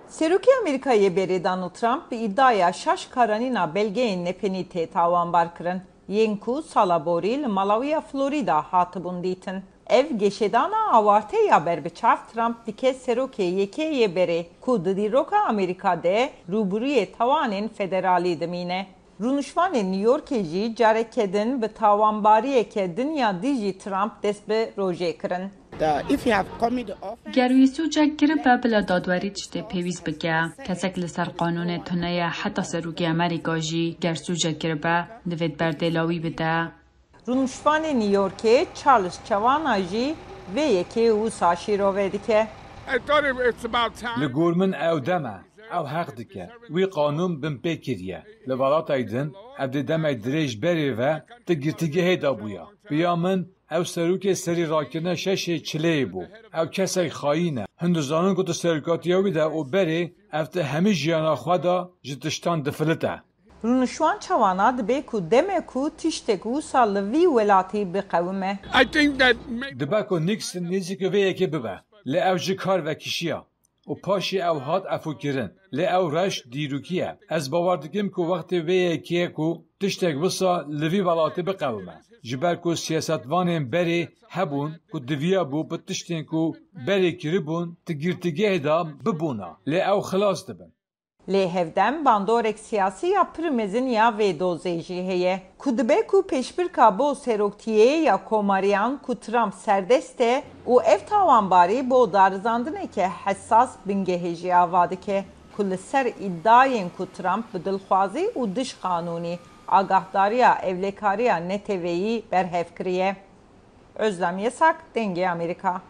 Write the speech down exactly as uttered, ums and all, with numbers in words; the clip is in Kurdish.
Serokê Amerîkayê berê Donald Trump bi îdaya şaş karanîna belgeyên nepenî tê tawanbar kirin, yên ku sala borî li malawiya Florîda hatibûn dîtin. Ev geşedana awarte ya berbiçav Trump dike serokê yekê yê berê ku di dîroka Amerîka de rûbirûyê tawanên federalî dimîne. Rûnişvanên New Yorkê jî careke din bi tawanbariyeke din ya dijî Trump dest bi rojê kirin. Ger wî sûcek kiribe bila dadwerî tiştê pêwîst bike. Kesek li ser qanûnê tune ye heta serokê Amerîka jî ger sûcek kiribe divê berdêla wî bide. Rûnişvanê New Yorkê Charles Çawana jî vê yekê wisa şîrove dike. Li gor min ew dem e. Ew heq dike. Wî qanûn binpê kiriye. Li welatayî din ev dê demek dirêj berê ve di girtîgehê de bûya. Bi ya min ew serokê serî rakirina şeşê çileyê bû. Ew kesek xayîn e. Hûn dizanin ku di serokatiya wî de û berê ev di hemî jiyana xwe de ji tiştan difilite. Rûnişwan Çawana dibe ku deme ku tiştek wisa li vî welatî biqewime. Dibe ku Nixon nêzîkî vê yekê bibe. Lê ew ji kar vekişiya. Û paşê ew hat efûkirin. Lê ew reş dîrokî ye. Ez bawer dikim ku wextê vê yekê ku tiştek wisa li vî welatê biqewime. Ji ber ku siyasetvanên berê hebûn ku diviya bû bi tiştên ku berê kiribûn di girtîgehê de bibûna. Lê ew xilas dibin. Lê hevdem bandorek siyasî ya pir mezin ya vê dozê jî heye, ku dibe ku pêşbirka bo seroktiyê ya komariyan ku Trump serdest e û ev tawanbarî bo darizandineke hesas bingehê jî ava dike, ku li ser îdayên ku Trump bi dilxwazî û dij qanûnî agahdariya ewlekariya neteweyî berhev kiriye. Özlem Yasak, Dengê Amerîka.